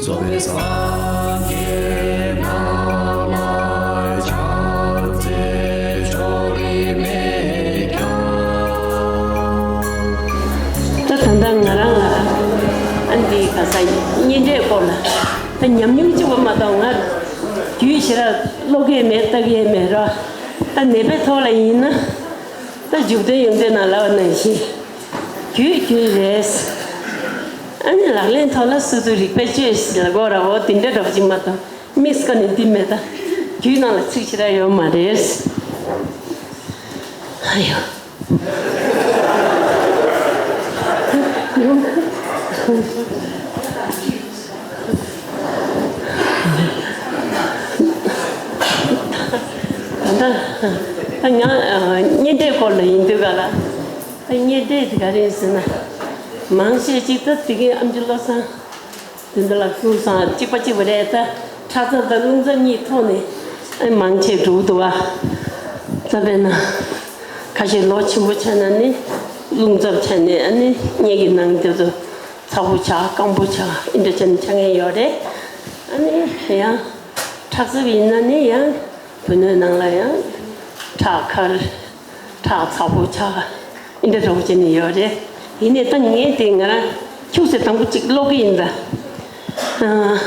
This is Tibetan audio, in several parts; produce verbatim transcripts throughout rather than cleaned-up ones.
གཙོ་བོ་སངས་རྒྱས་རྣམས་ལ་ཕྱག་འཚལ་ཕྱོགས་རིས་མེད་ཀྱང་། ད་ད་ལྟ་ང་རང་ལ་ཨ་འདི་ག་ས་གཉེན་འབྲེལ་སྐོར་ལ་ད་ཉམས་མྱོང་གཅིག་པ་མ་གཏོགས་ང་རྒྱུད་ཞེ་དྲག་ཀློག་གི་མེད་ལྟ་གི་མེད་ར། ད་ནད་པའི་ཐོག་ལ་ཡིན་ན་ད་འཇུག་དོན་ཡོང་དོན་ན་ལབ་པ་ནང་བཞིན་རྒྱུད་རྒྱུད་རེད། ཨ་ནི་ལག་ལེན་ཐོག་ལ་སོ་སོའི་རིག་པའི་བཅོས་ལ་གོ་ར་འོ་དེ་འདྲ་འདྲ་པོ་ཅིག་མ་གཏོགས་དམིགས་སུ་བཀར་ནས་འདི་མེད་ད། རྒྱུད་ནང་ལ་ཚིག་ཞེ་དྲག་ཡོད་མ་རེད། ཨ་ཡོ། ད་ལྟ་ད་ང་གཉེན་འབྲེལ་སྐོར་ལ་ཡིན་དུས་ག་ལ། ད་གཉེན་འབྲེལ་དེ་ག་རེ་ཡིན་ཟེར་ན། མང་ཆེ་ཅིག་ད་དེ་གའི་ཨམ་ཆི་བློ་བཟང་དེ་འདྲ་ལ་ཧྥུ་སང་གཅིག་པ་གཅིག་པ་རེད་ད། ཁྲག་རྩ་དང་རླུང་རྩ་གཉིས་ཐོག་ནས་ཨ་མང་ཆེ་འགྲོ་འདུག་བ། ད་དཔེར་ན་ཁ་ཤས་ལོ་ཆེན་པོ་ཆགས་ན་ནི་རླུང་རྩ་ཆགས་ནས་ཨ་ནི་སྙིང་གི་ནང་དེ་ཚོ་ཚ་པོ་ཆགས་སྐམ་པོ་ཆགས་ཨིན་འདྲ་ཆགས་ནས་ཆགས་མཁན་ཡོད་རེད། ཨ་ནི་ཡང་ཁྲག་རྩ་ཡིན་ན་ནི་ཡང་བུ་སྣོད་ནང་ལ་ཡང་ཁྲག་འཁར། ཁྲག་ཚ་པོ་ཆགས། ཨིན་འདྲ་འདྲ་པོ་བྱས་ནས་ཡོད་རེད། ཡིན་ནའི་ད་ངས་དེ་ང་རང་ཁྱུག་ཙམ་དང་པོ་གཅིག་ཀློག་གི་ཡིན་ད། ཨ།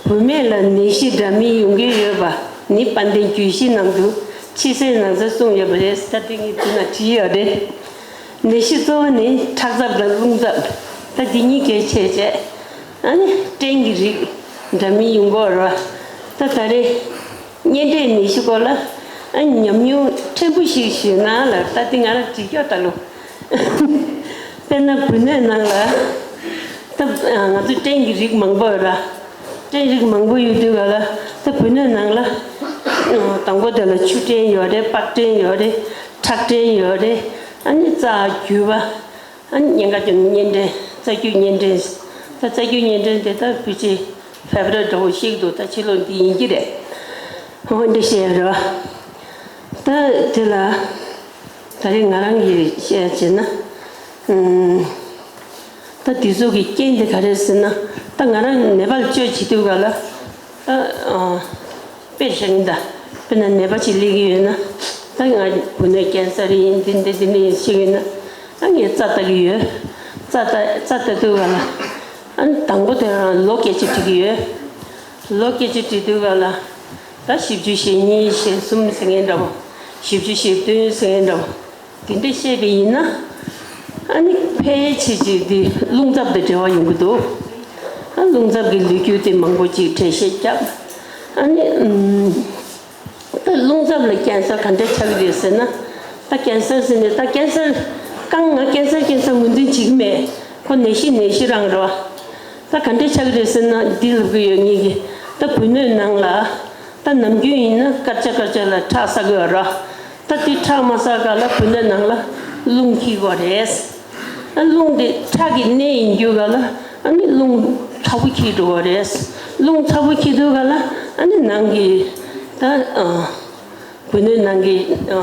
བུད་མེད་ལ་ནད་གཞི་འདྲ་མིན་ཡོང་གི་ཡོད་པ་ནི་དཔལ་ལྡན་རྒྱུད་བཞི་ནང་དུ་ཕྱི་གསལ་ནང་གསལ་གསུངས་ཡོད་པ་རེད། ད་དེ་ངས་དེ་ན་བྲིས་ཡོད་རེད། ནད་གཞི་གཙོ་བོ་ནི་ཁྲག་འཚབ་དང་རླུང་འཚབ། ད་འདི་གཉིས་གལ་ཆེ་བྱས། ཨ་ནི་སྐྲན་གྱི་རིགས་འདྲ་མིན་ཡོང་གི་ཡོད་རེད། ད་ད་རེས། གཉེན་འབྲེལ་ནད་གཞི་སྐོར་ལ་ཨ་ཉམས་མྱོང་ཕྲན་བུ་ཞིག་ཞུས་ན་ལ་ད་དེ་ང་རང་བྲིས་ཀྱོག་ད་ལོ། དཔེར་ན་བུ་སྣོད་ནང་ལ་ད་ང་ཚོ་སྐྲན་གྱི་རིགས་མང་པོ་ཡོད་ར། སྐྲན་རིགས་མང་པོ་ཡོད་དུས་ག་ལ་ད་བུ་སྣོད་ནང་ལ་དང་པོ་དེ་ལ་ཆུ་སྐྲན་ཡོད་རེད། པགས་སྐྲན་ཡོད་རེད། ཁྲག་སྐྲན་ཡོད་རེད། ཨ་ནི་རྩ་རྒྱུས་པ། ཨ་ནི་གཉན་ཁ་རྒྱུ་གཉན་སྐྲན། རྩ་རྒྱུས་གཉན་སྐྲན། ད་རྩ་རྒྱུས་གཉན་སྐྲན་དེ་ད་བུ་ཆེ་ཕེབས་ར་འདྲ་བོ་ཞིག་འདུག་ད་ཕྱི་ལོགས་འདི་ཡིན་གྱི་རེད། འོ་འདི་བཤད་ར། ད་དེ་ལ་ད་རེས་ང་རང་གིས་བཤད་བྱས་ན། ཨུམ། ད་དེ་ཚོ་གི་རྐྱེན་དེ་ག་རེ་ཟེར་ན། ད་ང་རང་ནད་པ་ལ་བཅོས་བྱེད་དུས་ག་ལ། ད་ཨ། དཔེ་བཞག་ཡིན་ད། དཔེར་ན་ནད་པ་ཅིག་སླེབས་ཀྱི་ཡོད་ན། ད་ང་བུ་སྣོད་ཀན་སར་ཡིན་འདི་འདི་འདི་འདི་ཡིན་ཞིག་ཡོད་ན། ཨ་ངས་རྩ་ལྟ་གི་ཡོད། རྩ་ལྟ་རྩ་ལྟ་དུས་ག་ལ། ཨ་ནི་དང་པོ་དེ་རང་ལོ་སྐད་ཆ་དྲི་གི་ཡོད། ལོ་སྐད་ཆ་དྲི་དུས་ག་ལ། ད་བཞི་བཅུ་ཞེ་གཉིས་ཞེ་གསུམ་ཟེར་མཁན་འདྲ་བོ། བཞི་བཅུ་ཞེ་བདུན་ཟེར་མཁན་འདྲ་བོ། དེ་འདྲ་བཤད་པ་ཡིན་ན། ཨ་ནི་ཕལ་ཆེར་ཅིག་དེ་རླུང་འཚབ་དང་འབྲེལ་བ་ཡོང་གི་འདུག་ཨ་རླུང་འཚབ་ཀྱི་ལོ་རྒྱུས་དེ་མང་པོ་ཅིག་འགྲེལ་བཤད་བརྒྱབ། ཨ་ནི་ཨུམ། ད་རླུང་འཚབ་ལ་ཀན་སར་ག་འདྲ་ཆགས་ཀྱི་རེད་ཟེར་ན། ད་ཀན་སར་ཟེར་ནས་ད་ཀན་སར་རྐང་ང་ཀན་སར་ཀན་སར་ངོས་འཛིན་བྱེད་ཀྱི་མེད། ཁོ་ནད་གཞི་ནད་གཞི་རང་རེད་བ། ད་ག་འདྲ་ཆགས་ཀྱི་རེད་ཟེར་ན་འདི་ལབ་ཀྱི་ཡོད་ངེད་ཀྱིས། ད་བུ་སྣོད་ནང་ལ། ད་ནམ་རྒྱུན་ཡིན་ན་སྐར་ཆ་སྐར་ཆ་ལ་ཁྲག་བསགས་ཀྱི་ཡོད་ར། ད་དེ་ཁྲག་མ་བསགས་ག་ལ་བུ་སྣོད་ནང་ལ་རླུང་འཁྱིལ་གྱི་ཡོད་རེད། ཨ་རླུང་དེ་ཁྲག་གི་གནས་ཡིན་རྒྱུ་ག་ལ་ཨ་ནི་རླུང་ཚ་པོ་འཁྱིལ་འགྲོ་གི་ཡོད་རེད། རླུང་ཚ་པོ་འཁྱིལ་དུས་ག་ལ་ཨ་ནི་ནང་གི་ད་ཨ་བུ་སྣོད་ནང་གི་ཨ་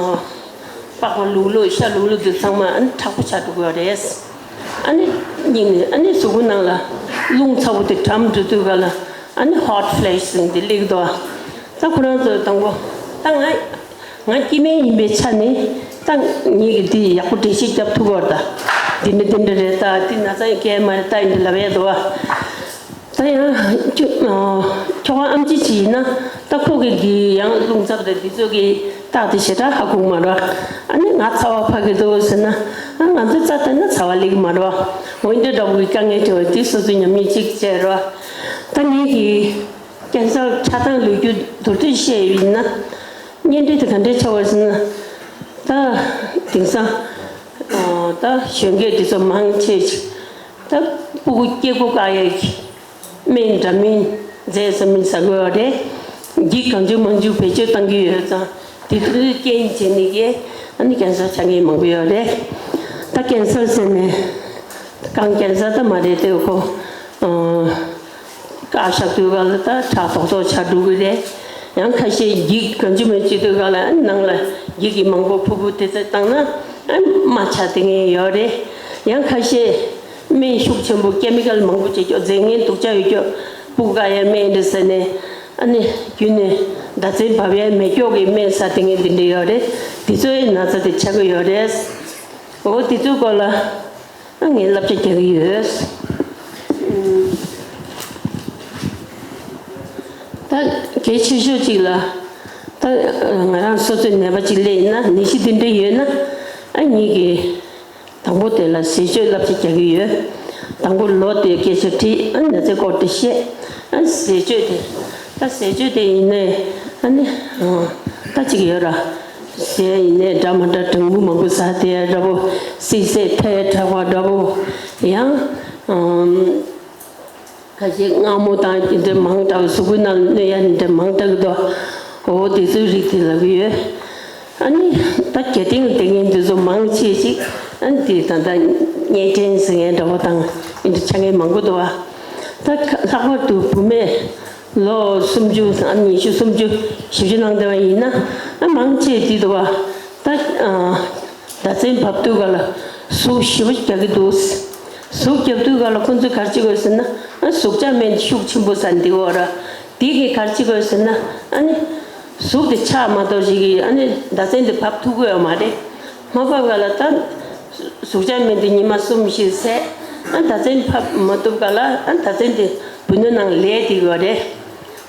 པགས་པ་ལུག་ལུག་ཤ་ལུག་ལུག་དེ་ཚང་མ་ཨ་ནི་མཁྲེགས་པོ་ཆགས་འགྲོ་གི་ཡོད་རེད། ཨ་ནི་སྙིང་ནས་ཨ་ནི་གཟུགས་པོ་ནང་ལ་རླུང་ཚ་པོ་དེ་གྲམ་འགྲོ་དུས་ག་ལ་ཨ་ནི་ཧོ་ཊི་ཕི་ལེ་ཤི་ཟེར་དེ་སླེབས་འདུག་ད་ཁོ་རང་ཚོ་དང་པོ་ད་ང་ང་སྐྱེ་དམན་ཡིན་པའི་ཆ་ནས་ད་ངེད་ཀྱིས་འདི་ཡག་པོ་འགྲེལ་བཤད་རྒྱབ་ཐུབ་ཀྱི་ཡོད་རེད་ད། འདི་འདྲ་འདི་འདྲ་རེད་ད། འདི་ན་ཚ་ཡིན་གལ་མ་རེད་ད་ཡིན་འདི་ལབ་ཡས་འདུག་བ། ད་ཡང་ཁྱོ་ཨ་ཁྱོ་ག་ཨམ་ཆི་ཅིག་ཡིན་ན་ད་ཁོ་གི་འདི་ཡང་རླུང་འཚབ་དང་འདི་ཚོ་གི་རྟགས་དེ་ཞེ་དྲག་ཧ་གོ་གི་མ་རེད། ཨ་ནི་ང་ཚ་བ་ཕ་གི་འདུག་ཟེར་ན་ཨ་ང་ཚོ་རྩ་བལྟས་ན་ཚ་བ་སླེབས་ཀྱི་མ་རེད། འོ་འདི་འདྲ་བོ་གི་དཀའ་ངལ་འཕྲད་པ་འདི་སོ་སོའི་ཉམས་མྱོང་གཅིག་བྱས་རེད། ད་ངེད་ཀྱི་ཀན་སར་ཆགས་སྟངས་ལོ་རྒྱུས་མདོར་བསྡུས་བཤད་ཡིན་ན། གཉེན་འབྲེལ་དེ་ག་འདྲས་ཆགས་པ་ཟེར་ན། ད་དེང་སང་ཨ་ད་གཞོན་སྐྱེས་དེ་ཚོ་མང་ཆེ་ཅིག་ད་སྤུ་གུ་སྐྱེ་སྒོ་བཀག་ཡས་ཀྱི་སྨན་འདྲ་མིན་རྫས་འདྲ་མིན་ཟ་དགོས་པ་རེད། འགྱིག་གང་བྱུང་མང་བྱུང་བེད་སྤྱོད་བཏང་གི་ཡོད་ཙང་དེ་ཚོའི་རྐྱེན་བྱས་ནས་ཀྱི་ཨ་ནི་ཀན་སར་ཆགས་མཁན་མང་པོ་ཡོད་རེད། ད་ཀན་སར་ཟེར་ནས་རྐང་ཀན་སར་ད་མ་རེད་དེ་ཁོ་ཨ། བཀག་བཞག་དུས་ག་ལ་ད་ཁྲག་རྡོག་རྡོག་ཆགས་འགྲོ་གི་རེད། ཡང་ཁ་ཤས་འགྱིག་གང་བྱུང་མང་བྱུང་བྱེད་དུས་ག་ལ་ནང་ལ་འགྱིག་གི་མང་པོ་ཕུབ་ཕུབ་དེ་ཚོ་བཏང་ན་རྨ་ཆགས་བསྡད་མཁན་ཡོད་རེད། ཡང་ཁ་ཤས་ སྨན་ཤུགས་ཆེན་པོ་ཀེ་མི་ཀལ་མང་པོ་བྱེད་ཀྱོག་རྫས་ངན་དུག་ཆ་ཡོད་ཀྱོག་སྤུ་གུ་ག་ཡ་སྨན་འདི་ཟེར་ནས་ཨ་ནི་རྒྱུན་ནས་ཟླ་མཚན་བབས་ཡ་མེད་ཀྱོག་གི་སྨན་ཟ་དེ་ངན་འདི་འདྲ་ཡོད་རེད། དེ་ཚོའི་ན་ཚ་དེ་ཆགས་ཀྱི་ཡོད་རེད། འོ་དེ་ཚོའི་སྐོར་ལ་ཨ་ངས་བསླབ་བྱ་རྒྱག་གི་ཡོད། ད་གལ་ཆེ་ཤོས་གཅིག་ལ་ད་ང་རང་སོ་སོའི་ནད་པ་གཅིག་སླེབས་ཡིན་ན་ནད་གཞི་འདི་འདྲ་ཡོད་ན་ཨ་ངེད་ཀྱིས། དང་པོ་དེ་ལ་ཟས་སྤྱོད་བསླབ་བྱ་རྒྱག་གི་ཡོད། དང་པོ་ལོ་དེའི་སྐད་ཆ་དྲིས་ཨ་ནི་ཚེ་སྐོར་དེ་བཤད། ཨ་ཟས་སྤྱོད་དེ་ད་ཟས་སྤྱོད་དེ་ཡིན་ནའི་ཨ་ནི་ད་ཅིག་ཡོད་ར། ཟས་ཡིན་ནའི་འདྲ་མ་འདྲ་གྲང་མོ་མང་པོ་ཟ་དེ་འདྲ་པོ་སིག་སིག་ཐལ་དྲགས་པ་འདྲ་པོ་ཡང་། ཁ་ཤས་མངར་མོ་དང་དེ་འདྲ་མང་དྲགས་གཟུགས་པོའི་ནང་གནོད་ཡ་འདི་འདྲ་མང་དྲགས་འདུག་འོ་དེ་ཚོའི་རིགས་དེ་ལབ་ཀྱི་ཡོད། ཨ་ནི་ད་རྒྱ་སྟེང་ལ་བསྡད་མཁན་དེ་ཚོ་མང་ཆེ་ཅིག་ཨ་ནི་དེ་ད་ལྟ་གཉན་འཕྲང་ཟེར་མཁན་འདྲ་པོ་དང་འདི་འདྲ་ཆགས་མཁན་མང་པོ་འདུག་བ། ད་ལྷག་པར་དུ་བུད་མེད་ལོ་སུམ་ཅུ་ཨ་ནི་ཉི་ཤུ་སུམ་ཅུ་བཞི་བཅུ་ནང་བསྡད་པ་ཡིན་ན་ཨ་མང་ཆེ་དེ་འདུག་བ། ད་ཨ། ཟླ་མཚན་བབས་དུས་ག་ལ་ཟུག་ཞེ་པོ་རྒྱག་གི་འདུག་ཟུག་རྒྱབ་དུས་ག་ལ་ཁོང་ཚོས་ག་རེ་བྱེད་དགོས་ཟེར་ན་ཨ་ཟུག་གཅོག་སྨན་ཤུགས་ཆེན་པོ་ཟ་འདི་འོ་ར། འདི་གིས་ག་རེ་བྱེད་དགོས་ཟེར་ན་ཨ་ནི་ཟུག་དེ་ཆག་མ་གཏོགས་ཞིག་གིས་ཨ་ནི་ཟླ་མཚན་དེ་བབས་ཐུབ་ཀྱི་ཡོད་མ་རེད། མ་བབས་ག་ལ་ད་ཟུག་གཅོག་སྨན་དེ་ཉི་མ་གསུམ་བཞི་ཟས། ཨ་ཟླ་མཚན་བབས་མ་ཐུབ་ག་ལ་ཨ་ཟླ་མཚན་དེ་བུ་སྣོད་ནང་ལས་དེ་ཡོད་རེད།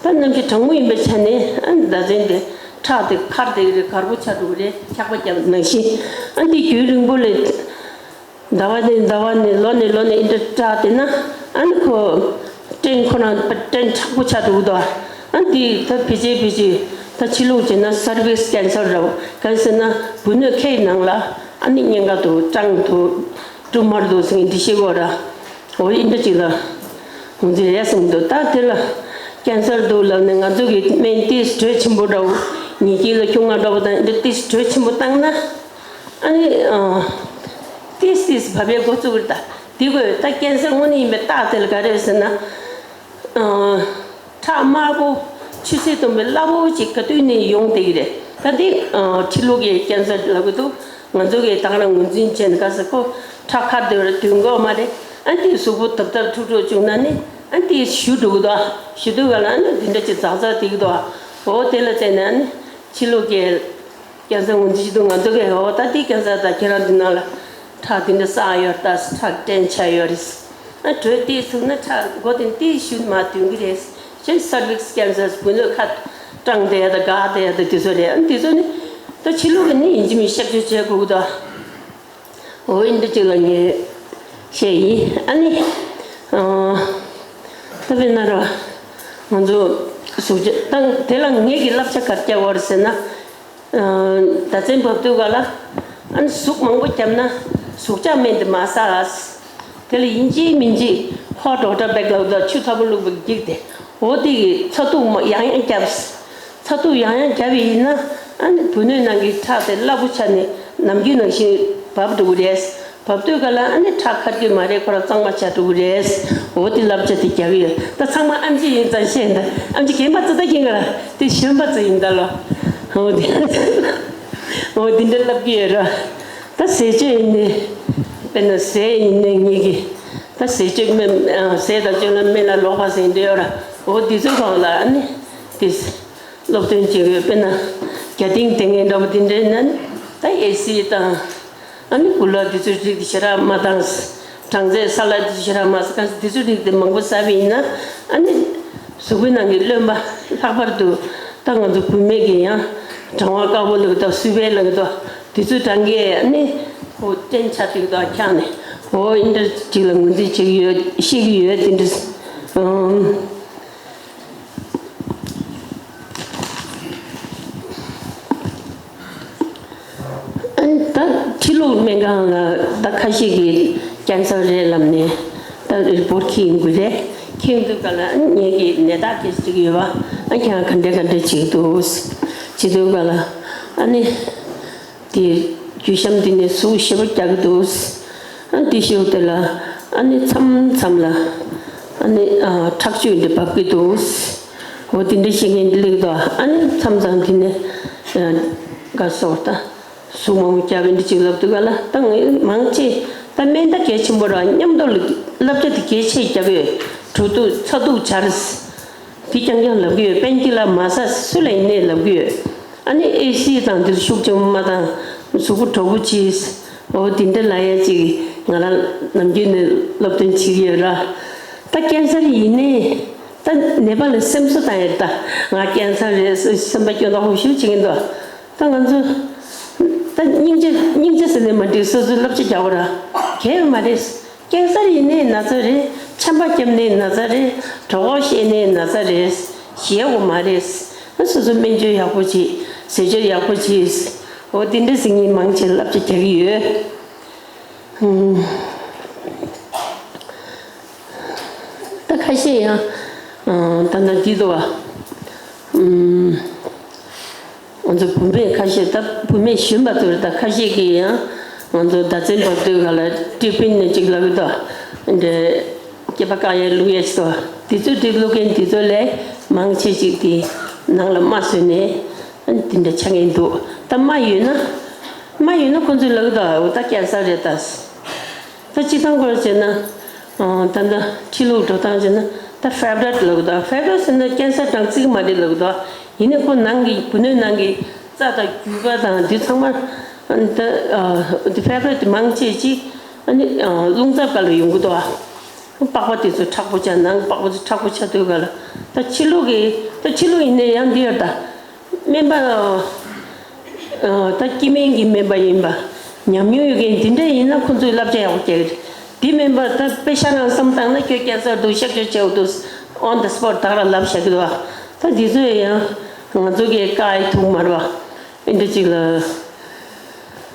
ད་གནམ་གཤིས་གྲང་མོ་ཡིན་པའི་ཆ་ནས་ཨ་ཟླ་མཚན་དེ་ཁྲག་དེ་འཁར་དེ་རེད་གར་པོ་ཆགས་འགྲོ་གི་རེད་འཁྱག་པ་བརྒྱབ་ནང་བཞིན། ཨ་འདི་རྒྱུན་རིང་པོ་ལས་ཟླ་བ་ནས་ཟླ་བ་ནས་ལོ་ནས་ལོ་ནས་འདི་འདྲ་བཀྲག་བསྡད་ན་ཨ་ནི་ཁོ་སྐྲན་ཁོ་རང་སྐྲན་མཁྲེགས་པོ་ཆགས་འགྲོ་གི་འདུག་ཨ་འདི་ད་ཕལ་ཆེར་ཕལ་ཆེར་ད་ཕྱི་ལུགས་བྱས་ན་སར་བིགས་ཀེན་སར་རེད། གང་ཟེར་ན་བུ་སྣོད་ཁའི་ནང་ལ་ཨ་ནི་གཉན་ཁ་འདུག་སྐྲངས་འདུག་ཊུ་མར་འདུག་ཟེར་འདི་ཤེས་དགོས་ར། འོ་ཡིན་འདྲ་ཅིག་ལ། ང་ཚོས་རེད་བསམ་འདུག་ད་དེ་ལ་ཀེན་སར་འདུག་ལབ་ནས་ང་ཚོ་གི་སྨན་ཏིས་དྲོད་ཆེན་པོ་འདྲ་བོ་ཉིས་ཀྱི་ལ་ཁྱུང་ང་འདྲ་བོ་དང་འདི་ཏིས་དྲོད་ཆེན་པོ་བཏང་ན་ཨ་ནི་ཏིས་ཏིས་བབས་པའི་འགོ་བཙུགས་རེད། ད་དེ་དགོས་ད་ཀེན་སར་དངོས་གནས་ཡིན་པའི་རྟགས་དེ་ལ་ག་རེ་ཟེར་ན། ཁྲག་དམར་པོ་ཆུ་སེར་གཏོང་བའི་སླ་པོ་ཅིག་ག་དུས་ནས་ཡོང་བསྡད་ཀྱི་རེད། ད་འདི་ཕྱི་ལུགས་ཀྱི་ཀེན་སར་ལབ་ཀྱི་འདུག་ང་ཚོ་གིས་ད་ག་རང་ངོས་འཛིན་བྱས་ནས་ག་ཟེར་ཁོ་ཁྲག་ཁར་སྡོད་ར་སྡོད་དགོས་མ་རེད། ཨ་འདི་གཟུགས་པོ་དབ་དབ་འཁྲུག་འཁྲུག་བྱུང་ན་ནི་ཨ་འདི་ཞུ་འགྲོ་གི་འདུག་ཞུ་དུས་ག་ལ་ཨ་ནི་འདི་འདྲ་ཅིག་འཛག་འཛག་བསྡད་ཀྱི་འདུག་འོ་དེ་ལ་བརྟེན་ནས་ཨ་ནི་ཕྱི་ལུགས་ཀྱི་ཀེན་སར་ངོས་འཛིན་བྱེད་དུས་ང་ཚོ་གིས་འོ་ད་འདི་ཀེན་སར་ད་ཁྱེད་རང་འདི་ནང་ལ། ཁྲག་དེ་འདྲ་བསགས་ཡོད་ད་ཁྲག་སྐྲན་ཆགས་ཡོད་རེད། ཨ་དྲོད་ཏིས་ཚུགས་ན་ཁྲག་མགོ་དེ་ཏིས་ཞུ་མ་ཐོན་གི་རེད། གཞན་སར་བིགས་ཀེན་སར་བུ་སྣོད་ཁ་སྐྲངས་བསྡད་ཡ་ད་འགག་བསྡད་ཡ་ད་དེ་ཚོ་རེད། ཨ་དེ་ཚོ་ནི་ད་ཕྱི་ལུགས་ཀྱི་ནི་ཡིན་གཅིག་མིན་གཅིག་གཤག་བཅོས་བྱེད་དགོས་ཀྱི་འདུག་འོ་ཡིན་འདྲ་ཅིག་ལ་ངས་བཤད་ཡིན། ཨ་ནི་ཨ་ད་དཔེར་ན་ར་ང་ཚོ་གཟུགས་ཅན་ད་དེ་ལ་ངེད་ཀྱི་བསླབ་བྱ་ག་རེ་བརྒྱབ་པ་རེད་ཟེར་ན། ཟླ་མཚན་བབས་དུས་ག་ལ་ཨ་ནི་ཟུག་མང་པོ་བརྒྱབ་ན་ཟུག་གཅོག་སྨན་དེ་མ་ཟ། དེ་ལ་ཡིན་གཅིག་མིན་གཅིག་ཧོཊ་ཝ་ཊར་བེག་ལབ་དང་ཆུ་ཚ་པོ་བླུགས་པའི་འགྱིག་དེ་འོ་དེ་གི་ཚ་གདུག་མ་ཡང་ཡང་བརྒྱབ། ཚ་གདུག་ཡང་ཡང་བརྒྱབ་པ་ཡིན་ན་ཨ་ནི་བུ་སྣོད་ནང་གི་ཁྲག་དེ་སླ་པོ་ཆགས་ནས་ནམ་རྒྱུན་ནང་བཞིན་བབས་འགྲོ་གི་རེད། བབས་དུས་ག་ལ་ཨ་ནི་ཁྲག་འཁར་གྱི་མ་རེད། ཁོ་རང་གཙང་མ་ཆགས་འགྲོ་གི་རེད། འོ་དེ་བསླབ་བྱ་དེ་རྒྱག་གི་ཡོད། ད་ཚང་མ་ཨེམ་ཆི་ཡིན་ཙང་ཤེས་ད། ཨེམ་ཆི་རྒན་པ་ཙི་ད་ཀྱིན་ག་ལ་དེ་གཞོན་པ་ཙི་ཡིན་ད་ལོ། འོ་དེ་འོ་དེ་འདྲ་བསླབ་ཀྱི་ཡོད་ར། ད་ཟས་སྤྱོད་ཡིན་ནའི་དཔེར་ན་ཟས་ཡིན་ནའི་ངེད་ཀྱི་ད་ཟས་སྤྱོད་སྨན་ཟས་དང་སྤྱོད་ལམ་སྨན་ལ་ལོག་པ་ཟེར་འདྲ་ཡོད་ར། འོ་དེ་ཚོའི་སྒང་ལ་ཨ་ནི་དེ། སློབ་སྟོན་བྱེད་དགོས། དཔེར་ན་རྒྱ་སྟེང་དེ་ངན་འདྲ་པོ་དེ་འདྲའི་ནང་ད་ཨེ་སི་དང་ཨ་ནི་གུ་ལ་དེ་ཚོའི་རིགས་དེ་ཞེ་དྲག་མ་བཏང་། གྲང་ཟས་ས་ལ་དེ་ཞེ་དྲག་མ་ཟ། གང་ཟེར་དེ་ཚོའི་རིགས་དེ་མང་པོ་ཟ་བ་ཡིན་ན་ཨ་ནི་གཟུགས་པོའི་ནང་གི་རློན་པ་ལྷག་པར་དུ་ད་ང་ཚོ་བུད་མེད་ཀྱི་ཡང་གྲང་བ་དཀར་པོ་ལབ་ཀྱི་འདུག་སུའི་བལ་ལབ་ཀྱི་འདུག་དེ་ཚོའི་གྲང་གིས་ཨ་ནི་ཁོ་སྐྲན་ཆགས་ཀྱི་འདུག་ཁྱག་ནས་འོ་ཨིན་འདྲ་ཅིག་ལ་ངོས་འཛིན་བྱེད་ཀྱི་ཡོད། ཤེས་ཀྱི་ཡོད་དེ་འདྲ། ཨང་། ཨ་ནི་ད་ཕྱི་ལུགས་སྨན་ཁང་ལ་ད་ཁ་ཤས་ཀྱིས་ཀེན་སར་རེད་ལབ་ནས་ད་རི་པོར་ཊི་འཁྱེར་ཡོང་གི་རེད། འཁྱེར་ཡོང་དུས་ག་ལ་ཨ་ནི་ངེད་ཀྱི་ནད་རྟགས་དེ་ཅིག་ཡོད་པ། ཨ་ཁྱེད་རང་ག་འདྲ་ག་འདྲ་བྱེད་ཀྱི་འདུག་བྱེད་དུས་ག་ལ་ཨ་ནི། དེ་རྒྱུ་གཤམ་དེ་ནས་ཟུག་ཞེ་པོ་རྒྱག་གི་འདུག་ཨ་དེ་ཤོག་དེ་ལ་ཨ་ནི་མཚམས་མཚམས་ལ་ཨ་ནི་ཨ་ཁྲག་སྐྱུག་འདི་འབབ་ཀྱི་འདུག་འོ་དེ་འདྲ་བཤད་མཁན་འདི་ལེགས་འདུག་ཨ་ནི་མཚམས་མཚམས་དེ་ནས་ཨ་ག་སོགས་ད་ཟུག་མང་པོ་རྒྱབ་པའི་འདི་ཅིག་ལབ་དུས་ག་ལ་ད་ངས་མང་ཆེ་ ད་སྨན་ད་གལ་ཆེན་པོ་ར། མཉམ་དུ་བསླབ་བྱ་དེ་གལ་ཆེ་རྒྱག་གི་ཡོད། གྲོད་ཐུག་ཚ་ཐུག་འབྱར། དེ་རྐྱང་རྐྱང་ལབ་གི་ཡོད། པེན་ཀི་ལར་མ་ཟ་སུ་ལ་ཡིན་ནའི་ལབ་གི་ཡོད། ཨ་ནི་ཨེ་སི་དང་དེ་ཤུགས་ཆེན་པོ་མ་བཏང་། གཟུགས་པོ་དྲོ་པོ་གྱིས། འོ་དེ་འདྲ་ལ་ཡ་ཅིག་ང་རང་ནམ་རྒྱུན་ནས་སློབ་སྟོན་བྱེད་ཀྱི་ཡོད་ར། ད་ཀན་སར་ཡིན་ནའི་ད་ནད་པ་ལ་སེམས་གསོ་བཏང་ཡོད། ད་ང་ཀན་སར་རེད་ཟེར་སེམས་པ་སྐྱོ་མདོག་པོ་ཞིག་བྱེད་ཀྱི་འདུག་ད་ང་ཚོ་ད་སྙིང་རྗེ་སྙིང་རྗེ་ཟེར་ནས་མ་འགྲིག་སོ་སོའི་བསླབ་བྱ་རྒྱག་པ་ར་གལ་མ་རེད། ཀན་སར་ཡིན་ནའི་ན་ཚ་རེད། ཆམ་པ་བརྒྱབ་ནའི་ན་ཚ་རེད། གྲོད་ཁོག་བཤལ་ནའི་ན་ཚ་རེད། ཞེད་དགོས་མ་རེད། སོ་སོ་སྨན་བཅོས་ཡག་པོ་བྱེད། ཟས་སྤྱོད་ཡག་པོ་བྱེད། འོ་དེ་འདྲ་ཟེར་ངས་མང་ཆེ་བསླབ་བྱ་རྒྱག་གི་ཡོད། ཧུམ། ད་ཁ་ཤས་ཡང་ད་ལྟ་འདི་འདུག་བ། ཧུམ། ང་ཚོ་བུད་མེད་ཁ་ཤས། ད་བུད་མེད་གཞོན་པ་ཚོར་ད་ཁ་ཤས་ཀྱིས་ཡང་ང་ཚོ་ཟླ་མཚན་བབས་དུས་ག་ལ་ཀྲི་པིན་ནས་ཅིག་ལབ་ཀྱི་འདུག་འདྲེ་སྐེད་པ་བཀག་ཡས་བླུག་ཡས་ཅིག་འདུག་དེ་ཚོ་དེ་བླུག་མཁན་དེ་ཚོ་ལས་མང་ཆེ་ཅིག་དེ་ནང་ལ་རྨ་བཟོས་ནས་དེ་འདྲ་ཆགས་མཁན་འདུག་ད་རྨ་ཡོད་ན་རྨ་ཡོད་ན་ཁོ་ཚོས་ལབ་ཀྱི་འདུག་འོ་ད་ཀན་སར་རེད་ད། ད་སྤྱིར་བཏང་སྐོར་བྱས་ན། ད་ལྟ་ཕྱི་ལུགས་འགྲོ་སྟངས་བྱས་ན་ད་ཕའི་བྷ་རོ་ཡིཌ་ལབ་ཀྱི་འདུག་ཕའི་བྷ་རོ་ཡིཌ་ཟེར་ན་ཀན་སར་དང་རྩིས་མ་རེད་ལབ་ཀྱི་འདུག་ཡིན་ནའི་ཁོ་ནང་གི་བུ་སྣོད་ནང་གི་རྩ་དང་རྒྱུས་པ་དང་འདི་ཚང་མ་ད་འདི་ཕའི་བྷ་རོ་ཡིཌ་མང་ཆེ་ཅིག་ཨ་ནི་རླུང་འཚུབ་སྐབས་ལ་ཡོང་གི་འདུག་པགས་པ་དེ་ཚོ་མཁྲེགས་པོ་ཆགས། ནང་པགས་པ་ཚོ་མཁྲེགས་པོ་ཆགས་དུས་སྐབས་ལ་ད་ཕྱི་ལུགས་ཀྱི་ད་ཕྱི་ལུགས་ཡིན་ནའི་ཡང་འདི་ཡོད་ད། སྨན་པ། ཨ། ད་སྐྱེ་དམན་གྱི་སྨན་པ་ཡིན་པ། ཉམས་མྱོང་ཡོད་མཁན་འདི་འདྲ་ཡིན་ན་ཁོ་ཚོས་བསླབ་བྱ་ཡག་པོ་རྒྱག་གི་རེད། འདི་སྨན་པ་ད་དཔེ་ཤ་རང་བསམ་བཏང་ན་ཁྱོད་ཀན་སར་འདུག་གཤག་བཅོས་བྱེད་དགོས་འདུག on the spot་ད་ག་རང་ལབ་བཞག་གི་འདུག་ད་འདི་ཚོས་ཡང་ང་ཚོ་གིས་བཀག་ཡི་ཐུག་མ་རེད་པ། ཨེ་འདྲ་ཅིག་ལ།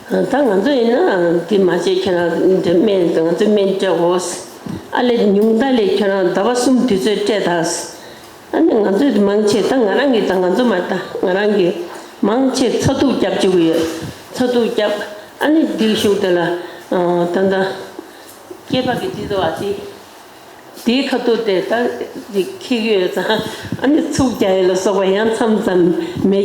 ད་ང་ཚོ་ཡིན་ན་འདི་མ་བྱེད། ཁྱེད་རང་འདི་སྨན་ང་ཚོས་སྨན་སྤྲད་དགོས། ཨ་ལས་ཉུང་མཐའ་ལས་ཁྱེད་རང་ཟླ་བ་གསུམ་དུས་ཚོད་སྤྲད་དང་། ཨ་ནི་ང་ཚོས་མང་ཆེ་ད་ང་རང་གིས་ད་ང་ཚོ་མ་ད་ང་རང་གིས་མང་ཆེ་ཚ་གདུག་བརྒྱབ་བཅུག་གི་ཡོད། ཚ་གདུག་བརྒྱབ། ཨ་ནི་འདིའི་གཞུག་དེ་ལ་ད་ལྟ་སྐེད་པ་གི་དེ་ཚོ་བ་དེ་དེའི་ཁ་ཐུག་དེ་ད་དེ་འཁྱེར་གི་ཡོད་ཙང་ཨ་ནི་ཚུགས་རྒྱག་ཡས་ལ་སོགས་པ་ཡང་མཚམས་མཚམས་མེ་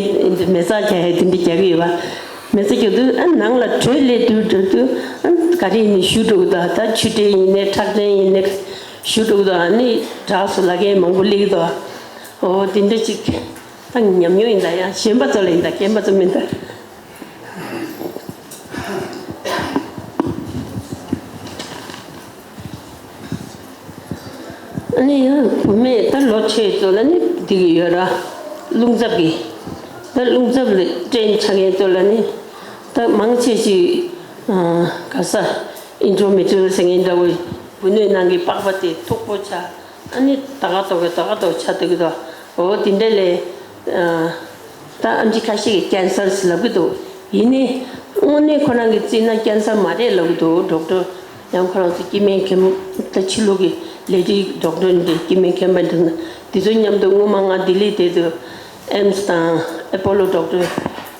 མེ་བཙའ་རྒྱག་ཡས་དེ་འདྲ་རྒྱག་གི་ཡོད་པ། མེ་བཙའ་རྒྱག་དུས་ཨ་ནང་ལ་དྲོད་སླེབས་དུས་དྲོད་དུས་ཨ་ག་རེ་ཡིན་ནའི་བཞུ་འགྲོ་གི་འདུག་ད་ཆུ་འདྲེན་ཡིན་ནའི་ཁྲག་འདྲེན་ཡིན་ནའི། ཞུ་འགྲོ་གི་འདུག་ཨ་ནི་དྲག་སུ་ལ་རྒན་མང་པོ་སླེབས་ཀྱི་འདུག་འོ་དེ་འདྲ་ཅིག་ད་ཉམས་མྱོང་ཡིན་ད། ཡང་གཞན་པ་ཚོ་ལ་ཡིན་ད། རྒན་པ་ཚོ་མིན་ད། ཨ་ནི་ཡང་བུད་མེད་ད་ལོ་ཆེ་ཚོ་ལ་ནི་འདི་གི་ཡོད་ར། རླུང་འཚུབ་ཀྱི། ད་རླུང་འཚུབ་ལ་ཊེན་ཆགས་མཁན་ཚོ་ལ་ནི་ད་མང་ཆེ་ཞིག་ག་ས་ཨིན་ཌོ་མེ་ཊི་རི་ཡལ་ཟེར་མཁན་འདྲ་བོ། བུ་སྣོད་ནང་གི་པགས་པ་དེ་མཐུག་པོ་ཆགས། ཨ་ནི་ད་ག་ཏོ་གི་ད་ག་ཏོ་ཆ་དུ་གི་དོ། འོ་དེ་འདྲ་ལས། ད་ཨམ་ཆི་ཁ་ཤས་ཀྱིས་ཀན་སར་ཟེར་ལབ་གི་འདུག་ཡིན་ནའི་དངོས་གནས་ཁོ་རང་གིས་བརྩིས་ན་ཀན་སར་མ་རེད་ལབ་གི་འདུག་ཌོག་ཊར་ཡང་ཁོ་རང་ཚོ་སྐྱེ་དམན་མཁན་ད་ཕྱི་ལོགས་ཀྱི་ལས་རིགས་ཌོག་ཊར་འདི་སྐྱེ་དམན་མཁན་པ་འདི་ན་འདི་ཚོ་མཉམ་དུ་སྔོན་མ་ང་ལྡི་ལི་བསྡད་དུས་ཨེམ་སི་དང་ཨེ་པོ་ལོ་ཌོག་ཊར་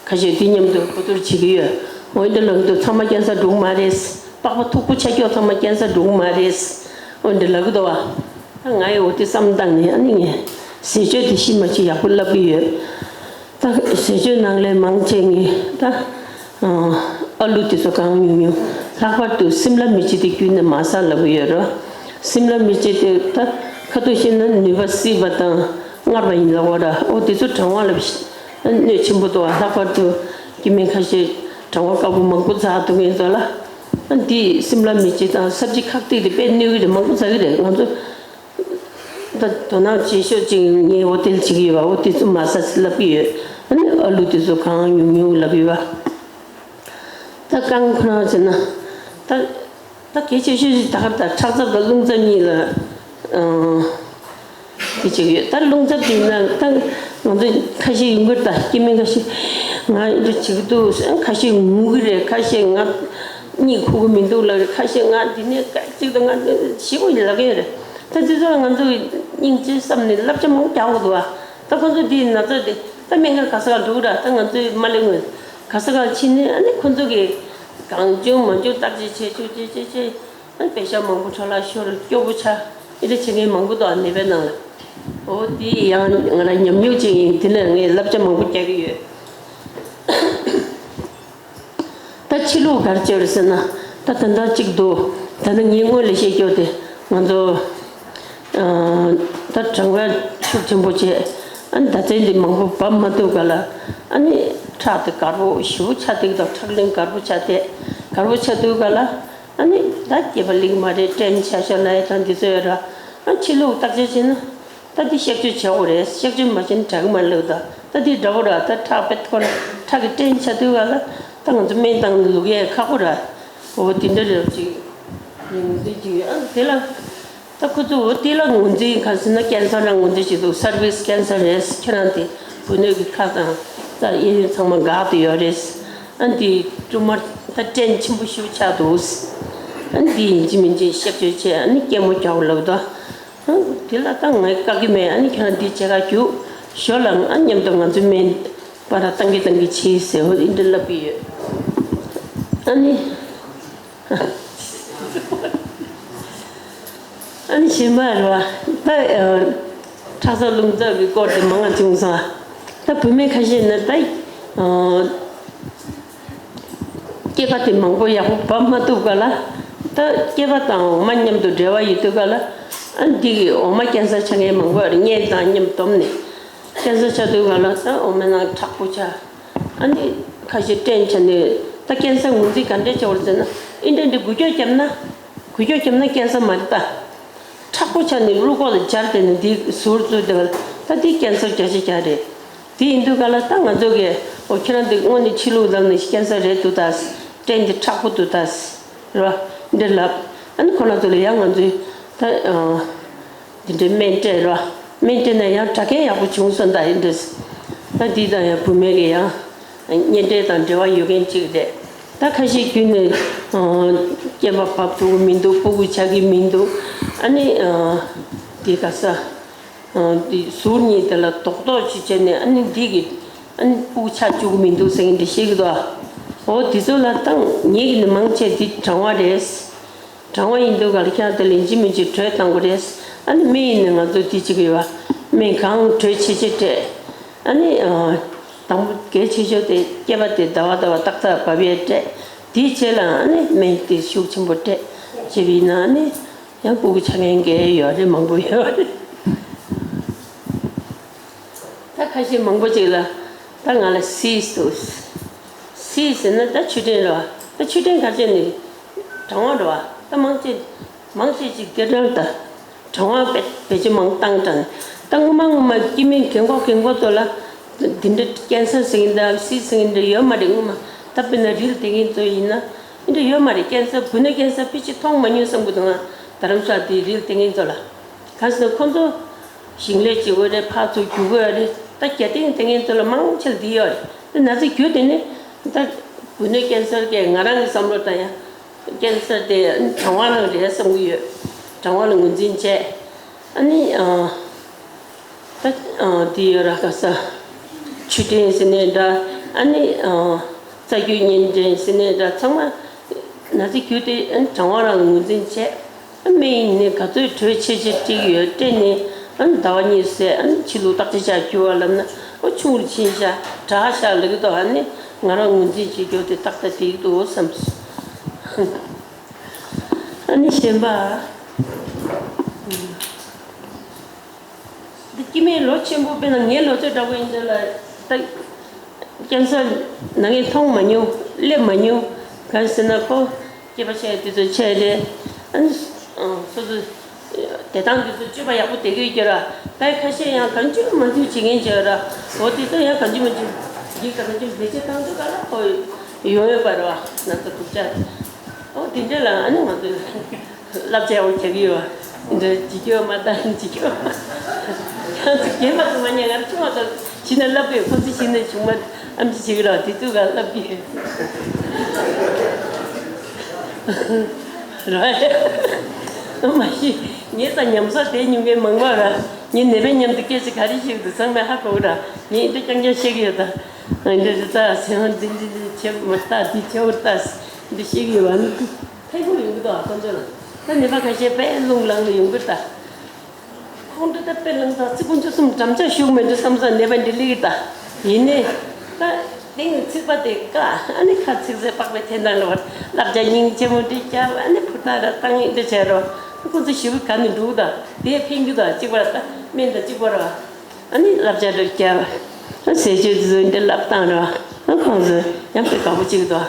ཁ་ཤས་འདི་མཉམ་དུ་གོ་བསྡུར་བྱེད་ཀྱི་ཡོད། འོ་འདི་ལབ་གི་འདུག་ཚང་མ་ཀན་སར་འགྲོ་གི་མ་རེད། པགས་པ་མཐུག་པོ་ཆགས་ཀྱོག་ཚང་མ་ཀན་སར་འགྲོ་གི་མ་རེད། འོ་འདི་ལབ་གི་འདུག་བ། ད་ང་ཡི་འོ་དེ་བསམ་བཏང་ནས་ཨ་ནི་ངས་ཟས་སྤྱོད་དེ་ཤི་མ་ཤི་ཡག་པོ་ལབ་གི་ཡོད། ད་ཟས་སྤྱོད་ནང་ལས་མང་ཆེ་ངས་ད་ཨ་ལུ་དེ་ཚོ་གང་ཉུང་ཉུང་། ལྷག་པར་དུ་སིམ་ལ་མིར་ཅི་དེ་ཁྱོན་ནས་མ་ཟ་ལབ་གི་ཡོད་རེད། སིམ་ལ་མིར་ཅི་དེ་ད་ཁ་ཐུག་བཤད་ན་ནུས་པ་བསིལ་བ་དང་མངར་བ་ཡིན་ལབ་པ་ར། འོ་དེ་ཚོ་གྲང་བ་ལ་གནོད་ཆེན་པོ་འདུག་བ། ལྷག་པར་དུ་སྐྱེ་དམན་ཁ་ཤས་གྲང་བ་དཀར་པོ་མང་པོ་ཟ་འདུག་མཁན་ཚོ་ལ། ཨ་འདི་སིམ་ལ་མིར་ཅི་དང་སབ་ཇི་ཁག་ཏིག་དེ་དཔེ་གནོད་གི་རེད། མང་པོ་ཟ་གི་རེད། ང་ཚོ་ད་དོ་སྣང་བྱེད་ཤོག་ཅིག་ངས་འོ་དེ་ལ་བྱེད་ཀྱི་ཡོད་པ། འོ་དེ་ཚོ་མ་ཟ་ཟེར་ལབ་ཀྱི་ཡོད། ཨ་ནི་ཨ་ལུ་དེ་ཚོ་གང་ཉུང་ཉུང་ལབ་ཡོད་པ། ད་རྐང་ཁོ་རང་བྱས་ན་ད། ད་གལ་ཆེ་ཤོས་ཤིག་ད་ག་ད་ཁྲག་འཚབ་དང་རླུང་འཚབ་གཉིས་ལ་ཨང་། དེ་བྱེད་ཀྱི་ཡོད། ད་རླུང་འཚབ་དེ་ཡིན་ན་ད་ང་ཚོ་ཁ་ཤས་ཡོང་གི་རེད། ད་སྐྱེ་དམན་ཁ་ཤས་ང་འདི་འདྲ་བྱེད་ཀྱི་འདུག་ཁ་ཤས་ངུ་གི་རེད། ཁ་ཤས་ང་གཉིད་ཁུག་གི་མི་འདུག་ལབ་རེད། ཁ་ཤས་ང་འདི་ནས་སྐད་ཅིག་ད་ང་ཞེ་པོ་ལབ་ཀྱི་ཡོད་རེད། ད་དེ་ཚོ་ང་ཚོ་སྙིང་རྗེ་བསམ་ནས་བསླབ་བྱ་མང་པོ་རྒྱག་དགོས་འདུག་ཨ། ད་ཁོ་ཚོ་འདི་ན་ཚ་དེ་ད་སྨན་ཁང་ག་ས་ག་འགྲོ་གི་རེད། ད་ང་ཚོས་མ་སླེབས་སྔོན་ག་ས་ག་ཕྱིན་ནས་ཨ་ནི་ཁོ་ཚོ་གིས་གང་བྱུང་མང་བྱུང་བརྟག་དཔྱད་བྱས་བྱས་བྱས་བྱས་བྱས། ཨ་ནི་པེ་ཤ་མང་པོ་འཕྲོ་བརླག་ཤོར། སྐྱོ་པོ་ཆགས། ཨེ་འདྲ་བྱེད་མཁན་མང་པོ་འདུག་ཨ། ནད་པའི་ནང་ལ། འོ་དེ་ཡང་ང་རང་ཉམས་མྱོང་ཅིག་ཡིན། དེ་ལ་ངས་བསླབ་བྱ་མང་པོ་རྒྱག་གི་ཡོད། ད་ཕྱི་ལུགས་ག་རེ་བྱས་རེད་ཟེར་ན། ད་ད་ལྟ་གཅིག་འདུག་ད་ལྟ་ངའི་སྔོན་ལ་བཤད་རྒྱུ་དེ་ང་ཚོ་ཨ་ད་གྲང་བ་ཤུགས་ཆེན་པོ་བྱས། ཨ་ནི་ཟླ་ཚེས་འདི་མང་པོ་བབས་མ་ཐུབ་ག་ལ། ཨ་ནི་ཁྲག་དེ་དཀར་པོ་ཞེ་པོ་ཆགས་བསྡད་ཀྱི་འདུག་ཁྲག་རླུང་དཀར་པོ་ཆགས་བསྡད། དཀར་པོ་ཆགས་དུས་ག་ལ། ཨ་ནི་ད་སྐྱེས་པ་ལེགས་མ་རེད། སྐྲན་ཆགས་ཤག་ལབ་ཡ་དང་འདི་ཚོ་ཡོད་ར། ཨ་ཕྱི་ལུགས་བརྟག་དཔྱད་བྱས་ན། ད་འདི་གཤག་བཅོས་བྱེད་དགོས་རེད། གཤག་བཅོས་མ་བྱས་ན་དྲག་གི་མ་རེད་ལབ་ད། ད་འདི་འདྲ་པོ་ར། ད་ཁྲག་དཔེ་ཐོར་ཁྲག་གི་སྐྲན་ཆགས་དུས་ག་ལ། ད་ང་ཚོ་སྨན་བཏང་ནས་ལུག་ཡས་ཁག་པོ་ར། འོ་དེ་འདྲ་རེད་ཅིག་ངོས་འཛིན་ཅིག་ཡོད། ཨ་དེ་ལ་ད་ཁོ་ཚོ་འོ་དེ་ལ་ངོས་འཛིན་ག་ཟེར་ན་ཀན་སར་རང་ངོས་འཛིན་བྱེད་འདུག་སར་ཝིག་སི་ཀན་སར་རེད། ཁྱེད་རང་དེ་བུ་སྣོད་ཀྱི་ཁ་དང་ད་གཡས་གཡོན་ཚང་མ་འགག་དུ་ཡོད་རེད། ཨ་འདི་ཊུ་མར་ད་སྐྲན་ཆེན་པོ་ཞིག་ཆགས་འདུག་ཨ་འདི་ཡིན་གཅིག་མིན་གཅིག་གཤག་བཅོས་བྱས། ཨ་ནི་ཀེ་མོ་རྒྱག་དགོས་ལབ་ད། དེ་ལ་ད་ངས་བཀག་གི་མེད། ཨ་ནི་ཁྱེད་རང་འདི་བྱེད་ག་རྒྱུགས་ཞོར་ལ་ཨ་མཉམ་དུ་ང་ཚོའི་སྨན་པ་ར་བཏང་གི་བཏང་གི་བྱེད་ཟེར་འོ་འདི་འདྲ་ལབ་ཀྱི་ཡོད། ཨ་ནི་ཨ་ནི་གཞན་པ་རེད་བ། ད་ཁྲག་རྩ་རླུང་རྩ་གི་སྐོར་དེ་མང་བ་བྱུང་སོང་། ད་བུད་མེད་ཁ་ཤས་ནི་ད། སྐྱེས་པ་དེ་མང་པོ་ཡག་པོ་བབས་མ་ཐུབ་ག་ལ། ད་སྐྱེས་པ་དང་འོ་མ་མཉམ་དུ་འབྲེལ་བ་ཡོད་དུས་ག་ལ། ཨ་འདི་གི་འོ་མ་ཀན་སར་ཆགས་མཁན་མང་པོ་ཡོད་རེད། གཉེན་དང་མཉམ་བསྡོམས་ནས་ཀན་སར་ཆགས་དུས་ག་ལ་ད་འོ་མའི་ནང་ཁྲག་པོ་ཆགས། ཨ་ནི་ཁ་ཤས་སྐྲན་ཆགས་ནས། ད་ཀན་སར་ངོས་འཛིན་ག་འདྲས་བྱེད་དགོས་རེད་ཟེར་ན། ཨིན་འདྲས་འདྲས་འགུལ་སྐྱོད་བརྒྱབ་ན། འགུལ་སྐྱོད་བརྒྱབ་ན་ཀན་སར་མ་རེད་ད། མཁྲེགས་པོ་ཆགས་ནས་གློ་ཁོག་ལ་འབྱར་བསྡད་ནས་འདི་ཟུར་བཙུགས་བསྡད་པ་ད་འདི་ཀན་སར་བརྒྱ་ཆ་བརྒྱ་རེད། དེ་ཡིན་དུས་ག་ལ་ད་ང་ཚོ་གིས་འོ་ཁྱེད་རང་འདི་དངོས་གནས་ཕྱི་ལུགས་ལབ་ནས་ཀན་སར་རེད་འདུག་ད། སྐྲན་འདི་མཁྲེགས་པོ་འདུག་ད། རེད་བ། འདི་ལབ། ཨ་ནི་ཁོ་རང་ཚོ་ལ་ཡང་ང་ཚོས་ད་འདི་འདྲའི་སྨན་སྤྲད་རེད་བ། སྨན་སྤྲད་ན་ཡང་དྲག་མཁན་ཡག་པོ་བྱུང་སོང་ད་ཡིན་འདྲ། ད་འདི་དང་ཡང་བུད་མེད་ཀྱི་ཡང་། གཉེན་འབྲེལ་དང་འབྲེལ་བ་ཡོད་མཁན་གཅིག་རེད། ད་ཁ་ཤས་བརྒྱུད་ནས་སྐྱེས་པ་བབས་ཐུབ་ཀྱི་མི་འདུག་སྤུ་གུ་ཆགས་ཀྱི་མི་འདུག་ཨ་ནི་འདི་ག་ས་འདི་ཟུར་གཉིས་དེ་ལ་རྡོག་རྡོག་ཅིག་བྱས་ནས། ཨ་ནི་འདི་གི་ཨ་ནི་སྤུ་གུ་ཆགས་བཅུག་གི་མི་འདུག་ཟེར་མཁན་འདི་བཤད་ཀྱི་འདུག་འོ་འདི་ཚོ་ལ་ད་ངེད་ཀྱི་ནི་མང་ཆེ་འདི་གྲང་བ་རེད། གྲང་བ་ཡིན་དུས་ག་ལ་ཁྱེད་རང་དེ་ལ་ཡིན་གཅིག་མིན་གཅིག་དྲོད་བཏང་དགོས་རེད། ཨ་ནི་སྨན་ཡིན་ནི་ང་ཚོ་དེ་གཅིག་ཡོད་པ། སྨན་གང་དྲོད་ཆེ་ཆེ་སྤྲད། ཨ་ནི་དང་པོ་གལ་ཆེ་ཤོས་དེ་སྐྱེས་པ་དེ་ཟླ་བ་ཟླ་བ་ཏག་ཏག་བབས་ཡས་སྤྲད། དེའི་རྗེས་ལ་ཨ་ནི་སྨན་དེ་ཤུགས་ཆེན་པོ་སྤྲད། བྱས་པ་ཡིན་ན་ཨ་ནི་ཡང་སྤུ་གུ་ཆགས་མཁན་གལ་ཡོད་རེད། མང་པོ་ཡོད་རེད། ད་ཁ་ཤས་མང་པོ་ཅིག་ལ་ད་ང་ལ་སིས་འདུག་སིས་ཟེར་ན་ད་ཆུ་ཕྲན་རེད་བ། ད་ཆུ་ཕྲན་ག་རེ་བྱས་ནས་གྲང་བ་རེད་བ། ད་མང་ཆེ་མང་ཆེ་ཅིག་སྐྱེ་གྲང་ད་གྲང་བ་བེད་བེད་ཅི་མང་བཏང་དྲན། ད་སྔོན་མ་སྔོན་མ་སྐྱེ་དམན་རྒན་གོག་རྒན་གོག་ཚོ་ལ་འདི་འདྲ་ཀན་སར་ཟེར་མཁན་ད་སིས་ཟེར་མཁན་འདྲ་ཡོད་མ་རེད། སྔོན་མ་ད་དཔེར་ན་རིལ་དེ་མཁན་ཚོ་ཡིན་ན་འདི་འདྲ་ཡོད་མ་རེད། ཀན་སར་བུ་སྣོད་ཀན་སར་ཕལ་ཆེར་མཐོང་མ་མྱོང་བསམ་གི་འདུག་ང་རྡ་རམ་ས་ལ་དེ་རིལ་དེ་མཁན་ཚོ་ལ། གང་ཟེར་ན་ཁོང་ཚོ་ཞིང་ལས་བྱེད་དགོས་རེད། ཕར་ཚུར་རྒྱུག་དགོས་རེད། ད་རྒྱ་སྟེང་དེ་ངན་ཚོ་ལ་མང་ཆེ་འདི་ཡོད་རེད། ད་ན་ཚ་རྒྱུ་དེ་ནི་ད་བུ་སྣོད་ཀན་སར་གྱི་ང་རང་གི་བསམ་བློ་ལྟར་ཡང་ཀན་སར་དེ་གྲང་བ་རང་རེད་བསམ་གྱི་ཡོད། གྲང་བ་ལ་ངོས་འཛིན་བྱས། ཨ་ནི་ཨ་ད་ཨ་འདི་ཡོད་ར་ག་ས་ཆུ་ཕྲན་ཟེར་ནའི་འདྲ། ཨ་ནི་ཨ་རྩ་རྒྱུས་གཉན་ཕྲན་ཟེར་ནའི་འདྲ། ཚང་མ་ན་ཚ་རྒྱུ་དེ་ཨ་ནི་གྲང་བ་རང་ལ་ངོས་འཛིན་བྱས། ཨ་སྨན་ཡིན་ནའི་ག་ཚོད་དྲོད་ཆེ་ཆེ་སྤྲད་ཀྱི་ཡོད་སྤྲད་ནས། ཨ་ནི་ཟླ་བ་གཉིས་ཟེར། ཨ་ནི་ཕྱི་ལུགས་བརྟག་དཔྱད་བྱ་རྒྱུ་བ་ལབ་ན་ཨོ་ཆུང་རུ་ཕྱིན་ཤག་དྲག་ཤག་ལབ་ཀྱི་འདུག་ཨ་ནི་ང་རང་ངོས་འཛིན་བྱེད་རྒྱུ་དེ་ཏག་ཏག་དེ་འདུག་བསམ་སོང་། ཨ་ནི་གཞན་པ། འདི་སྐྱེ་དམན་ལོ་ཆེན་པོ་དཔེར་ན་ངའི་ལོ་ཚོད་འདྲ་པོ་ཡིན་ཚེ་ལ་ད་ཀན་སར་ན་མཁན་མཐོང་མ་མྱོང་སླེབས་མ་མྱོང་། གང་ཟེར་ན་ཁོ་སྐྱེས་པ་ཆེ་དེ་ཚོ་ཆེ་རེད། ཨ་ནི་སོ་སོ་བདེ་ཐང་དེ་ཚོ་སྤྱོད་པ་ཡག་པོ་བསྡད་ཀྱི་ཡོད་ཀྱི་ར། ད་ཁ་ཤས་ཡང་གང་བྱུང་མ་བྱུང་བྱེད་མཁན་བྱས་ར། འོ་དེ་ཚོ་ཡང་གང་བྱུང་མ་བྱུང་འདི་ག་གང་བྱུང་བེད་སྤྱོད་བཏང་དུས་ག་ལ་ཁོ་ཡོང་ཡོད་པ་ར། ན་ཚ་སྡུག་ཅག་འོ་དེ་འདྲ་ལ་ཨ་ནི་ང་ཚོ། བསླབ་བྱ་འོ་རྒྱག་གི་ཡོད། འདི་ཇི་སྐྱོ་མ་བཏང་ཇི་སྐྱོ། ཁྱེད་ཚོ་རྒན་པ་ཚོ་མ་ཉན་ང་ཆུང་བ་ཚོ་ཤི་ན་བསླབ་གི་ཡོད། ཁོ་ཚོ་ཤི་ན་ཆུང་མ་ཨམ་ཆི་བྱེད་ཀྱི་ར་དེ་ཚོ་ག་བསླབ་གི་ཡོད། ར་ཨ་མ་ཤི། ངས་ད་ཉམས་ས་དེ་ཉུང་གི་མང་བ་ར། ངས་ནད་པའི་མཉམ་དུ་སྐད་ཆ་ག་རེ་བཤད་ཀྱི་འདུག་ཚང་མས་ཧ་གོ་གི་ར། ངས་འདི་རྐྱང་རྐྱང་བཤད་ཀྱི་ཡོད་ད། འདི་རི་ད་སེམས་འདི་འདི་འདི་ཆེ་མ་ལྟ་འདི་ཆེ་བར་ལྟ་འདི་བཤད་ཀྱི་ཡོད་བ་ནི། ཕན་པོ་ཡོང་གི་འདུག་ཁོང་ཚོ་ལ། ད་ནད་པ་ཁ་ཤས་དཔེ་རླུང་ལངས་ནས་ཡོང་གི་ད། ཁོང་ཚོ་ད་དཔེ་རླུང་ད་ཚིག་ཁོང་ཚོ་གསུམ་འགྲམ་ལྕག་ཞུགས་མེད་འགྲོ་བསམ་ས་ནད་པ་འདི་ལི་གི་ད། ཡིན་ནའི་ད་ སྟེང་ནས་ཚིག་པ་དེ་ཀ་ཨ་ནི་ཁ་ཚིག་ཟེར་པགས་པའི་འཐེན་ཐང་ལ་བར་བསླབ་བྱ་སྙིང་རྗེ་མོ་འདྲི་བྱ་བ་ཨ་ནི་ཕུར་ཐག་ར་བཏང་ཡིན་འདྲི་བྱ་རོ། ཁོ་ཚོ་ཞི་བའི་ག་ནས་འགྲོ་གི་དང་དེ་ཕན་རྒྱུ་དང་གཅིག་པར་ད་སྨན་དང་གཅིག་པར་བ། ཨ་ནི་བསླབ་བྱ་འདྲི་བྱ་བ། ཟས་སྤྱོད་དེ་ཚོ་འདི་བསླབ་བཏང་རོ། ཨ་ཁོང་ཚོ་ཡང་དཔེ་དགའ་པོ་གཅིག་འདུག་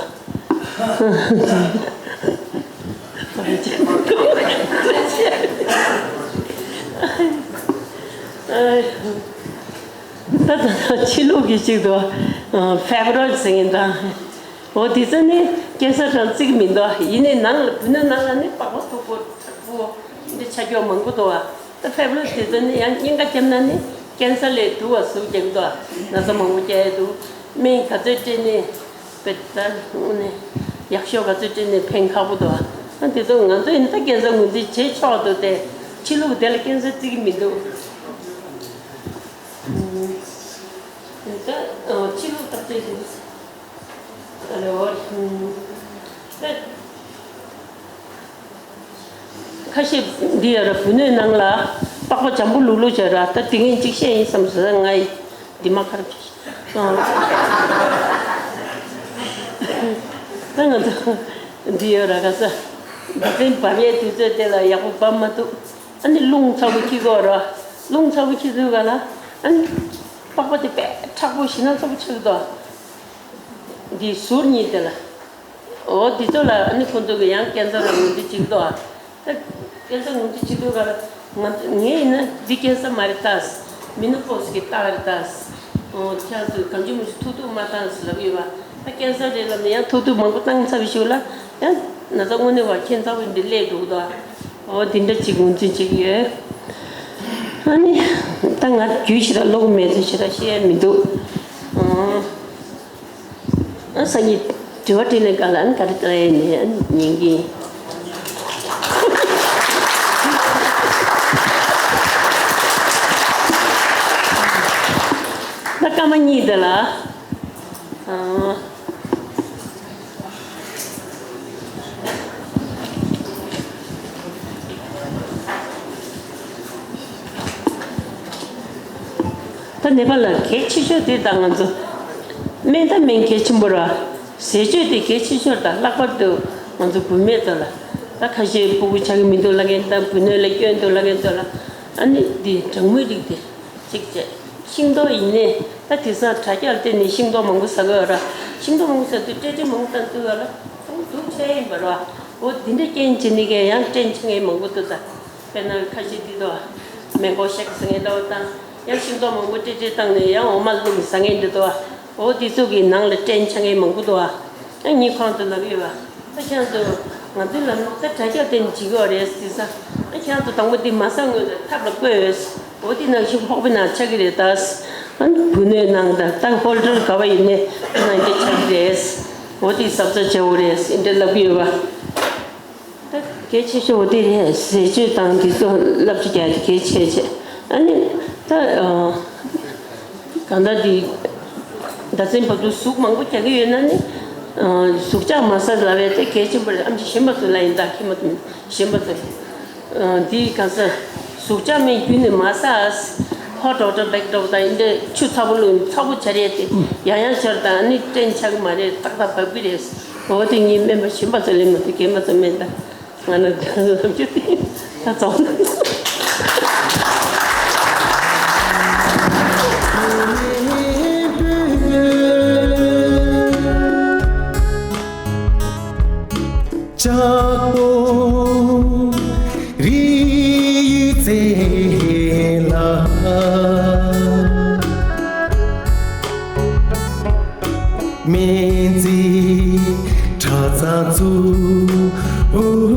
ད་ད་ད་ཕྱི་ལུགས་ཀྱི་གཅིག་ཏུ་ཕེབ་རོ་ཟེར་མཁན་དང་། འོ་དེ་ཚོ་ནི་ཀན་སར་དང་བརྩི་གི་མི་འདུག་ཡིན་ནའི་ནང་ལ་བུ་སྣོད་ནང་ལ་ནི་པགས་པ་མཐུག་པོ་མཁྲེགས་པོ་འདི་ཆ་ཁྱོག་མང་པོ་འདུག་བ། ད་ཕེབ་རོ་དེ་ཚོ་ནི་ཡང་གཉན་ཁ་བརྒྱབ་ན་ནི་ཀན་སར་ལས་སྡུག་བ་ཟུག་རྒྱག་གི་འདུག་ན་ཚ་མང་པོ་སྐྱེ་ཡ་འདུག་སྨན་ག་ཚོད་སྤྲད་ནས་དཔེ་ད་ནི་ཡག་ཤོས་ག་ཚོད་སྤྲད་ནས་ཕན་ཁག་པོ་འདུག་ཨ་དེ་ཚོ་ང་ཚོ་ཡིན་ད་ཀན་སར་ངོས་འཛིན་བྱེད་ཆོག་འདུག་སྟེ་ཕྱི་ལུགས་དེ་ལ་ཀན་སར་བརྩི་གི་མི་འདུག་ད་ཕྱི་ལུགས་བརྟག་དཔྱད་ཞིག་ཨ་ལེ་འོ་ད། ཁ་ཤས་འདི་ཡོད་ར་བུ་སྣོད་ནང་ལ་པགས་པ་འཇམ་པོ་ལུག་ལུག་བྱ་ར་ད་དེ་ངས་གཅིག་བཤད་ཡིན་བསམ་ཟེར་ང་ཡི་འདི་མ་ཁར་སོང་། ད་ང་ཚོ་འདི་ཡོད་ར་ག་ས་འདི་ཚན་བབ་ཡས་དུས་ཚོད་དེ་ལ་ཡག་པོ་བབ་མ་ཐུབ། ཨ་ནི་རླུང་ཚ་པོ་འཁྱིལ་གོ་ར་རླུང་ཚ་པོ་འཁྱིལ་དུས་ག་ལ་ཨ་ནི་པགས་པ་དེ་དཔེ་མཁྲེགས་པོ་ཞེ་ན་ཚ་པོ་ཆགས་འདུག་འདི་ཟུར་གཉིས་དེ་ལ། འོ་འདི་ཚོ་ལ་ཨ་ནི་ཁོང་ཚོ་གི་ཡང་ཀན་སར་ལ་ངོས་འཛིན་བྱེད་ཀྱི་འདུག་ཨ། ད་ཀན་སར་ངོས་འཛིན་བྱེད་དུས་ག་ལ་ང་ངས་ཡིན་ན་འདི་ཀན་སར་མ་རེད་ད། མེ་ནོ་པོ་སི་གི་རྟགས་རེད་ད། འོ་ཁྱེད་ཚོས་གང་ཅི་མི་ཤེས་ཐུག་ཐུག་མ་བཏང་ཟེར་ལབ་ཡོད་པ། ད་ཀན་སར་རེད་ལབ་ནས་ཡང་ཐུག་ཐུག་མང་པོ་བཏང་ཚར་བའི་ཤུགས་ལ་ཡང་ན་ཚ་དངོས་གནས་བ་ཁྱད་མཚར་པོ་འདི་སླེབས་འདུག་ད། འོ་འདི་འདྲ་ཅིག་ངོས་འཛིན་བྱེད་ཀྱི་ཡོད། ཨ་ནི་ད་ང་རྒྱུས་ཞེ་དྲག་ཀློག་མེད་ཚུལ་ཞེ་དྲག་བཤད་ཡ་མི་འདུག་ཨང་། ཨ་སང་ཉིན་དྲི་བ་དྲིས་ལན་ག་ལ་ཨ་ནི་ག་རེ་ལྟ་ཡས་ནས་ཨ་ནི་ཉན་གི་ཡིན། ད་སྐར་མ་གཉིས་དེ་ལ་ཨང་། ད་ནེ་པ་ལ་གལ་ཆེ་ཤོས་དེ་ད་ང་ཚོ་སྨན་ད་སྨན་གལ་ཆེན་པོ་ར་ཟས་སྤྱོད་དེ་གལ་ཆེ་ཤོས་ད་ལྷག་པར་དུ་ང་ཚོ་བུད་མེད་ཚོ་ལ་ད་ཁ་ཤས་ཕྲུ་གུ་ཆགས་ཀྱི་མི་འདུག་ལབ་མཁན་དང་བུ་སྣོད་ལ་སྐྱོན་འདུག་ལབ་མཁན་ཚོ་ལ་ཨ་ནི་འདི་གྲང་མོའི་རིགས་དེ། གཅིག་བྱས། ཤིང་ཏོག་ཡིན་ནའི་ད་དེང་སང་དྲ་རྒྱར་བརྟེན་ནས་ཤིང་ཏོག་མང་པོ་ཟ་གི་ཡོད་ར། ཤིང་ཏོག་མང་པོ་ཟ་དུས་སྐྲན་ནད་མང་པོ་བཏང་ཐུབ་ཡོད་ར། ད་སྡུག་ཆེ་ཡིན་པ་ར། འོ་དེ་འདྲ་རྐྱེན་བྱས་ནས་ཀྱང་ཡང་སྐྲན་ཆགས་མཁན་མང་པོ་འདུག་ད། དཔེར་ན་ཁ་ཤས་འདི་དོ། མེ་འགོག་ཤེག་ཟ་མཁན་འདྲ་བོ་དང་། ཡང་ཤིང་ཏོག་མང་པོ་སྐྲན་ནད་བཏང་ནས་ཡང་འོ་མ་བླུགས་ཟ་མཁན་འདི་དོ། འོ་དེ་ཚོ་གི་ནང་ལ་སྐྲན་ཆགས་མཁན་མང་པོ་འདུག་ཨ། ཨ་ནི་ཁོང་ཚོ་ལབ་ཡོད་པ། ད་ཁྱེད་ཚོ་ང་ཚོའི་ལམ་ལུགས་ད་དྲ་རྒྱ་དེ་ནས་བྱེད་ཀྱི་ཡོད་རེད་ཟེར་ས། ཨ་ཁྱེད་ཚོ་དང་པོ་འདི་མ་ཟ་སྔོན་ལ་ཐབ་ལ་བསྐོལ་ཡོད། འོ་དེ་ནང་བཞིན་ཕོག་པའི་ནང་ཆགས་ཀྱི་རེད་ད། ཨ་ནི་བུ་སྣོད་ནང་དང་ད་ཧོལ་ཌར་ག་བ་ཡིན་ནའི་ནང་དེ་ཆགས་ཀྱི་རེད། འོ་དེ་གཟབ་གཟབ་བྱ་དགོས་རེད་ཟེར་འདྲ་ལབ་ཀྱི་ཡོད་པ། ད་གལ་ཆེ་ཤོས་འོ་དེ་རེད། ཟས་སྤྱོད་དང་འདི་ཚོ་བསླབ་བྱ་རྒྱག་རྒྱུ་གལ་ཆེ་ཆེ། ཨ་ནི་ད་ཨ་གང་ལྟར་འདི་ཟླ་མཚན་བར་དུ་ཟུག་མང་པོ་རྒྱག་གི་ཡོད་ན་ནི་ཨ་ཟུག་བཅག་མ་ཟ་ལབ་པས་དེ་གལ་ཆེན་པོ་རེད། ཨམ་ཆི་གཞན་པ་ཚོ་ལ་ཡིན་ད་ཁྱེད་མ་ཚོ་གཞན་པ་ཚོ་ཨ་འདི་གང་ཟ་ཟུག་བཅག་སྨན་རྒྱུན་ནས་མ་ཟ། ཧོ་ཌོག་ཊར་བྷེག་ཌོག་ཊར་དང་འདི་འདྲ་ཆུ་ཚ་པོ་བླུགས་ཚ་པོ་བྱ་རེད་དེ་ཡང་ཡང་བྱར་དང་ཨ་ནི་སྐྲན་ཆགས་ཀྱི་མ་རེད། ཏག་ཏག་བབས་ཀྱི་རེད། འོ་དེ་ངའི་སྨན་པ་གཞན་པ་ཚོ་ལས་མ་ཐུབ་རྒན་པ་ཚོ་སྨན་ད་ང་ནི་ལབ་རྒྱུ་དེ་ད་ཚོང་ལྕགས་པོ་རི་ཡི་རྩེ་ལ། སྨན་རྩིས་གྲྭ་ཚང་ཚུ།